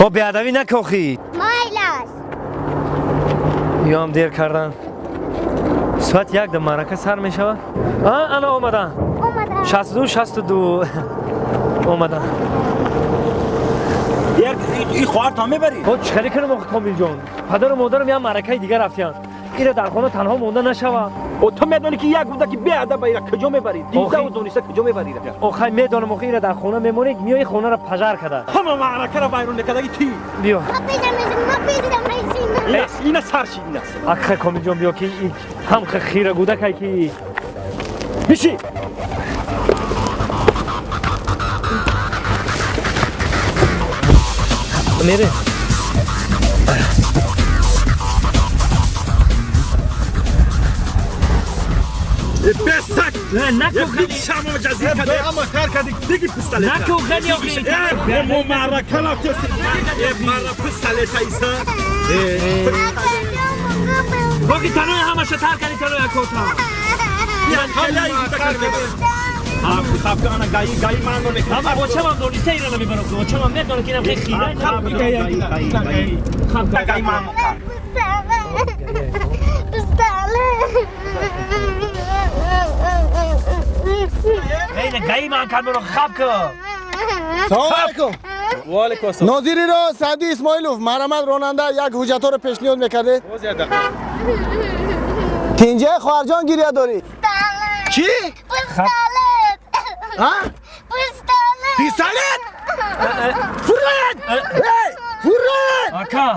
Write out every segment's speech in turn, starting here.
О беадабӣ накохӣ. Майлаш. Ё ҳам дер кардан. Соат 1 да маърака сар мешавад. А, ана омадан. Омадан. 62 62 омадан. Як и хоҳар та мебарӣ? О чӣ хеле кунам охи Комилҷон? Падару модарам як маъракаи дигар рафтиянд. Ира дар хона танҳо монда нашавад. О ту медонӣ ки як буда ки беадаб ира куҷо мебарӣ? Дидаву дониста куҷо мебарӣ? Охай медонам охи ира дар хона мемонӣ, миёи хонаро пажар када. Ҳама маъракаро вайрон мекардаги ти. Биё. Ина сар шид ина. Акхай Комилҷон биё ки ҳам хира гудакай ки. Биши. Мере. Бесак! Накӯ шамо ҷазир каде. Ама кар кади диги пистолет. Накӯ хани охи. Мо маърака рафтест. Мара пистолета иса. Боки танои ҳамаша тар кади танои акота. Ама бочамам дониста ира намебарам. Бочамам медонам ки инам хеле хира. Гаи ман. Эй, гаи ман кар маро хаб ка. Салом алейкум. Ва алейкум ассалом. Нозири ро Саъди Исмоилов марҳамат ронанда як ҳуҷҷатҳоро пешниҳод мекардед. Боз як дақиқа. Тинҷаи хоҳарҷон гиря дорӣ? Чӣ? Пистолет. А? Пистолет. Пистолет? Фурред! Эй, фурред! Ака.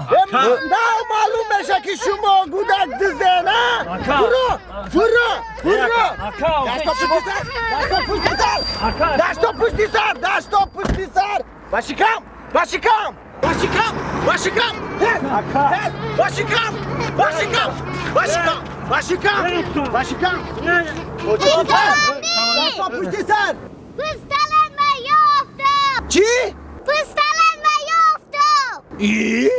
На маълум меша ки шумо гудак дизде, на? Ака. Фурро! Фурро! Фурро! Ака, Дасто пушти сар! Дасто пушти сар! Ака. Дасто пушти сар! Дасто пушти сар! Ба шикам! Ба шикам! Ба шикам! Ба шикам! Ака. Ба шикам! Ба шикам! Ба шикам! Ба шикам! Ба шикам! Дасто пушти сар! Пистолет ма ёфтам. Чӣ? Пистолет ма ёфтам. И?